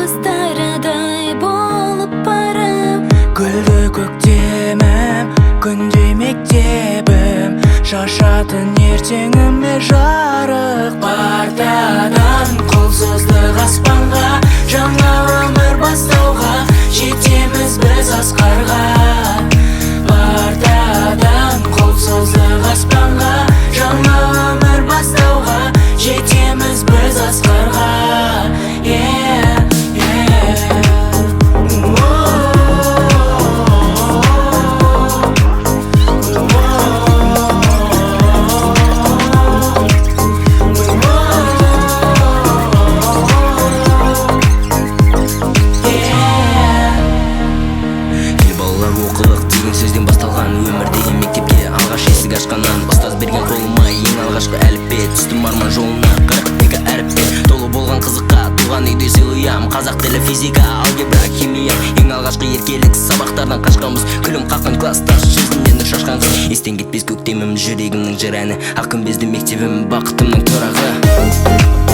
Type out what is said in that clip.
Жұлдыздардай болып барам. Гүлді көктемім, күндей мектебім, шашатын ертеңіме жарық. Партадан қол создық аспанға, жаңа өмір бастауға, жетеміз біз асқарға. Партадан қол создық аспанға, жаңа өмір бастауға, жетеміз біз асқарға. Yeah, yeah. Ел балалар, оқылық деген сөзден басталған өмір деген мектепке алғаш есік ашқаннан, ұстаз берген қолыма ең алғашқы әліппе, түстім арман жолына 42 әріппен. Толы болған қызыққа туған үйде сыйлыям, қазақ тілі, физика, алгебра, химия. Ең алғашқы еркелік, сабақтардан қашқанбыз, күлім қаққан класстас, жүзінен нұр шашқан қыз. Естен кетпес көктемім, жүрегімнің жыр әні, ақ күмбезді мектебім, бақытымның тұрағы.